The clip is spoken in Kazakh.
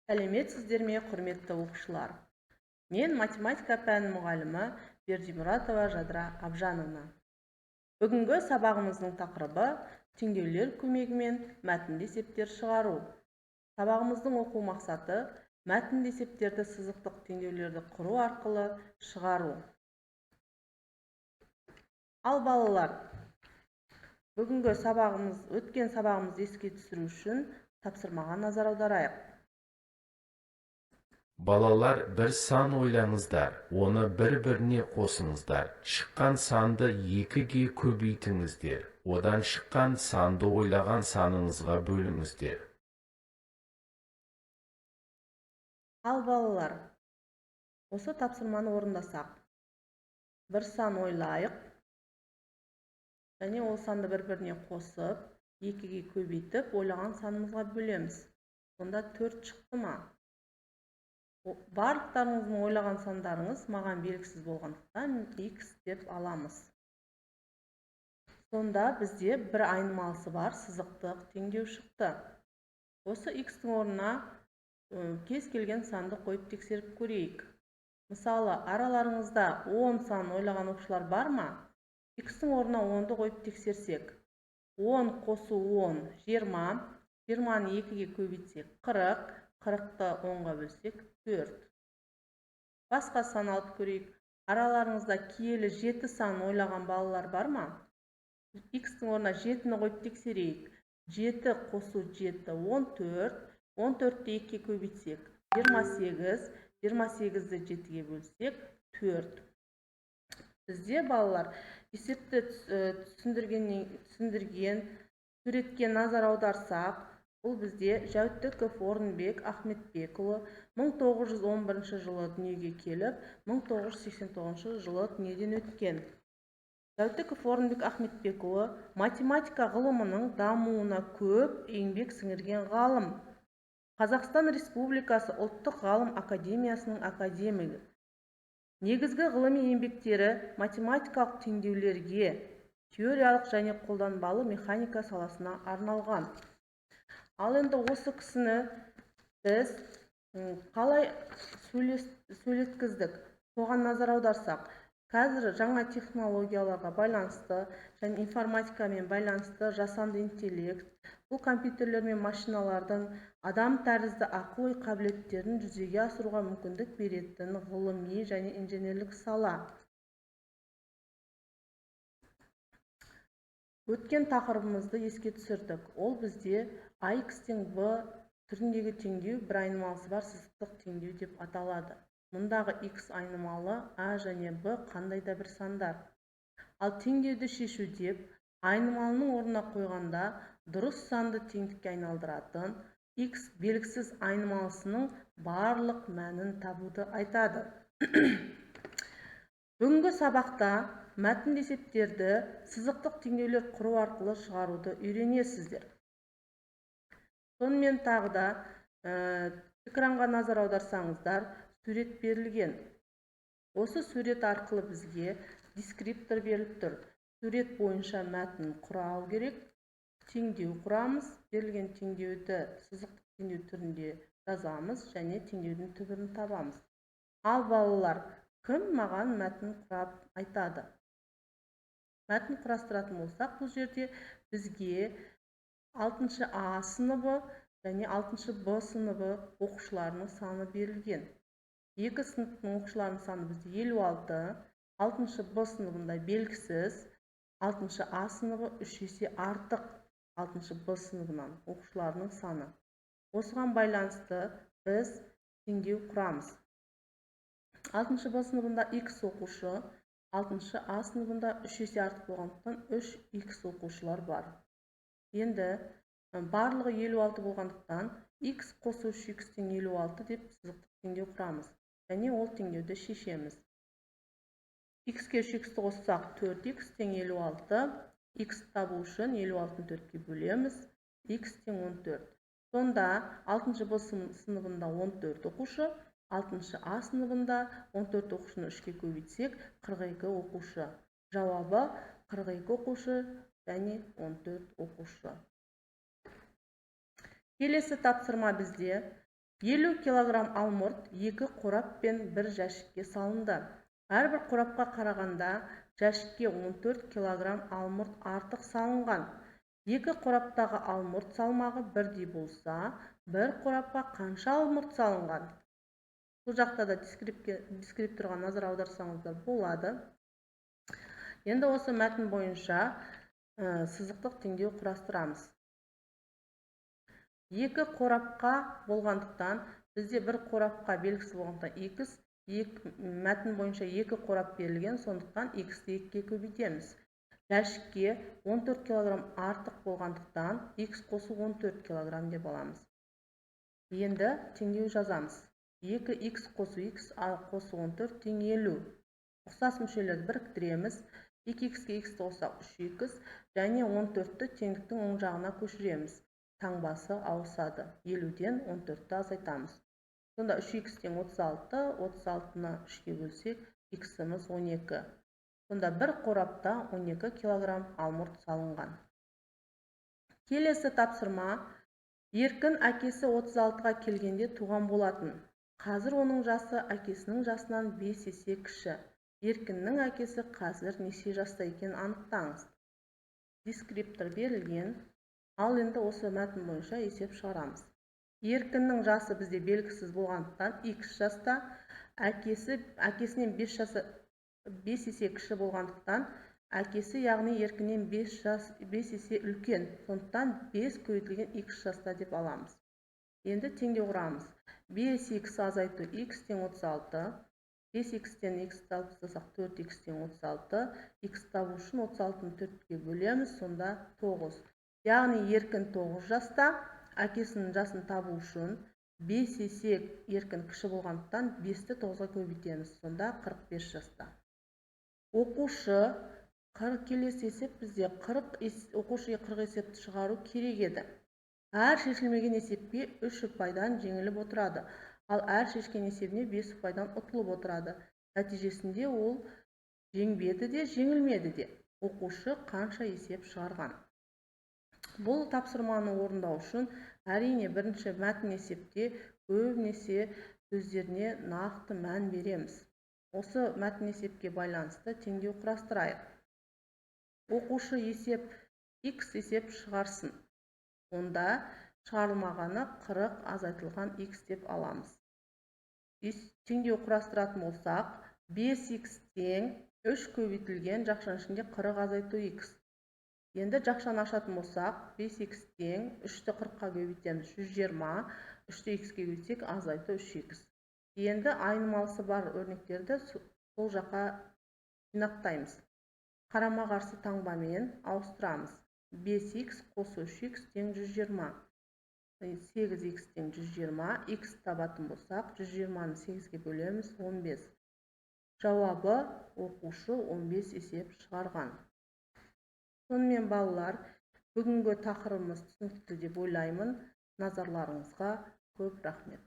Сәлеметсіздер ме, құрметті оқушылар! Мен математика пәнінің мұғалімі Бердимұратова Жадыра Абжановна. Бүгінгі сабағымыздың тақырыбы теңдеулер көмегімен мәтінді есептер шығару. Сабағымыздың оқу мақсаты мәтінді есептерді сызықтық теңдеулерді құру арқылы шығару. Ал балалар, бүгінгі сабағымыз, өткен сабағымызды еске түсіру үшін тапсырмаға назар аударайық. Балалар, бір сан ойлаңыздар, оны бір-біріне қосыңыздар. Шыққан санды екіге көбейтіңіздер. Одан шыққан санды ойлаған саныңызға бөліңіздер. Ал балалар, осы тапсырманы орындасақ, бір сан ойлайық, және ол санды бір-біріне қосып, екіге көбейтіп, ойлаған санымызға бөлеміз. Сонда 4 шықты ма? Барлықтарыңыздың ойлаған сандарыңыз маған белгісіз болғандықтан x деп аламыз. Сонда бізде бір айнымалысы бар сызықтық теңдеу шықты. Осы x-тің орнына кез келген санды қойып тексеріп көрейік. Мысалы, араларыңызда 10 сан ойлаған оқушылар бар ма? X-тің орнына 10-ды қойып тексерсек, 10 қосу 10, 20, 20-ны 2-ге көбейтсек 40, 40-ты 10-ға бөлсек 4. Басқа сан алып көрейік. Араларыңызда киелі 7 сан ойлаған балалар бар ма? X-тің орнына 7-ні қойып тексерейік. 7 қосу 7, 14. 14-ті 2-ге көбейтсек 28, 28-ді 7-ге бөлсек 4. Бізде балалар есепті түсіндірген суретке назар аударсақ, бұл бізде Жәутіков Орынбек Ахметбекұлы 1911 жылы дүниеге келіп, 1989 жылы дүниеден өткен. Жәутіков Орынбек Ахметбекұлы математика ғылымының дамуына көп еңбек сіңірген ғалым. Қазақстан Республикасы Ұлттық ғалым академиясының академигі. Негізгі ғылыми еңбектері математикалық теңдеулерге, теориялық және қолданбалы механика саласына арналған. Ал енді осы кісіні біз қалай сөйлеткіздік, соған назар аударсақ, қазір жаңа технологияларға байланысты және информатикамен байланысты жасанды интеллект, бұл компьютерлер мен машиналардың адам тәрізді ақыл-ой қабілеттерін жүзеге асыруға мүмкіндік беретін ғылыми және инженерлік сала. Өткен тақырыбымызды еске түсірдік. Ол бізде ax тең b түріндегі теңдеу бір айнымалысы бар сызықтық теңдеу деп аталады. Мұндағы x айнымалы a және b қандай да бір сандар. Ал теңдеуді шешу деп айнымалының орнына қойғанда дұрыс санды теңдікке айналдыратын x белгісіз айнымалысының барлық мәнін табуды айтады. Бүгінгі сабақта мәтінді есептерді сызықтық теңдеулер құру арқылы шығаруды үйренесіздер. Сонымен тағы да экранға назар аударсаңыздар, сурет берілген. Осы сурет арқылы бізге дескриптор беріліп тұр. Сурет бойынша мәтін құрау керек. Теңдеу құрамыз. Берілген теңдеуді сызықтық теңдеу түрінде жазамыз және теңдеудің түбірін табамыз. Ал балалар, кім маған мәтін құрап айтады? Мәтін құрастыратын болсақ, бұл жерде бізге 6 А сыныбы және 6 Б сыныбы оқушыларының саны берілген. Екі сыныптың оқушыларының саны бізде 56, 6 Б сыныбында белгісіз, 6 А сыныбы 3 есе артық 6 Б сыныбынан оқушыларының саны. Осыған байланысты біз теңдеу құрамыз. 6 Б сыныбында X оқушы, 6 А сыныбында 3 есе артық болғандықтан 3X оқушылар бар. Енді барлығы 56 болғандықтан X қосу 3X тең 56 деп сызықтық теңдеу құрамыз және ол теңдеуді шешеміз. X-ке 3X-ті қоссақ 4X тең 56, X табу үшін 56-ны 4-ке бөлеміз, X тең 14. Сонда 6 Б сыныбында 14 оқушы, 6 А сыныбында 14 оқушыны 3-ке көбейтсек 42 оқушы. Жауабы 42 оқушы және 14 оқушы. Келесі тапсырма бізде 50 килограмм алмұрт 2 қорап пен 1 жәшікке салынды. Әрбір қорапқа қарағанда жәшікке 14 килограмм алмұрт артық салынған. 2 қораптағы алмұрт салмағы бірдей болса, бір қорапқа қанша алмұрт салынған? Бұл жақта да дескрипторға назар аударсаңыздар болады. Енді осы мәтін бойынша сызықтық теңдеу құрастырамыз. 2 қорапқа болғандықтан, бізде бір қорапқа белгісіз болғандықтан x, мәтін бойынша 2 қорап берілген, сондықтан x-ті 2-ге көбейтеміз. Жәшікке 14 килограмм артық болғандықтан x қосу 14 килограмм деп аламыз. Енді теңдеу жазамыз. 2x қосу x қосу 14 тең 50. Ұқсас мүшелерді біріктіреміз. 2x-ке x-ті қоссақ 3x және 14-ті теңдіктің оң жағына көшіреміз. Таңбасы ауысады. 50-ден 14-ті азайтамыз. Сонда 3x тең 36, 36-ны 3-ке бөлсек, x-іміз 12. Сонда бір қорапта 12 килограмм алмұрт салынған. Келесі тапсырма. Еркін әкесі 36-ға келгенде туған болатын. Қазір оның жасы әкесінің жасынан 5 есе кіші. Еркіннің әкесі қазір неше жаста екенін анықтаңыз. Дескриптор берілген. Ал енді осы мәтін бойынша есеп шығарамыз. Еркіннің жасы бізде белгісіз болғандықтан x жаста, әкесінен 5 есе кіші болғандықтан, әкесі, яғни Еркіннен 5 есе үлкен, сондықтан 5 көбейтілген x жаста деп аламыз. Енді теңдеу құрамыз. 5x азайту x тең 36, 5x-тен x-ті алып тастасақ 4x тең 36, x табу үшін 36-ны 4-ке бөлеміз, сонда 9. Яғни Еркін 9 жаста, әкесінің жасын табу үшін 5 есе Еркін кіші болғандықтан 5-ті 9-ға көбейтеміз, сонда 45 жаста. Оқушы келесі есеп бізде 40, оқушы 40 есепті шығару керек еді. Әр шешілмеген есепке 3 ұпайдан жеңіліп отырады, ал әр шешкен есебіне 5 ұпайдан ұтылып отырады. Нәтижесінде ол жеңбеді де, жеңілмеді де. Оқушы қанша есеп шығарған? Бұл тапсырманы орындау үшін әрине бірінші мәтін есепте көбінесе сөздеріне нақты мән береміз. Осы мәтін есепке байланысты теңдеу құрастырайық. Оқушы есеп x есеп шығарсын. Онда шығарылмағаны 40 азайтылған x деп аламыз. Теңдеу құрастыратын болсақ, 5x тең 3 көбейтілген жақшаның ішінде 40 азайту x. Енді жақшаны ашатын болсақ, 5x тең 3-ті 40-қа көбейтеміз 120, 3-ті x-ке көбейтсек азайту 3x. Енді айнымалысы бар өрнектерді сол жаққа жинақтаймыз. Қарама-қарсы таңбамен ауыстырамыз. 5x қосу 3x тең 120. 8x тең 120, x табатын болсақ, 120-ны 8-ге бөлеміз 15. Жауабы оқушы 15 есеп шығарған. Сонымен балалар, бүгінгі тақырыбымыз түсінікті деп ойлаймын. Назарларыңызға көп рахмет.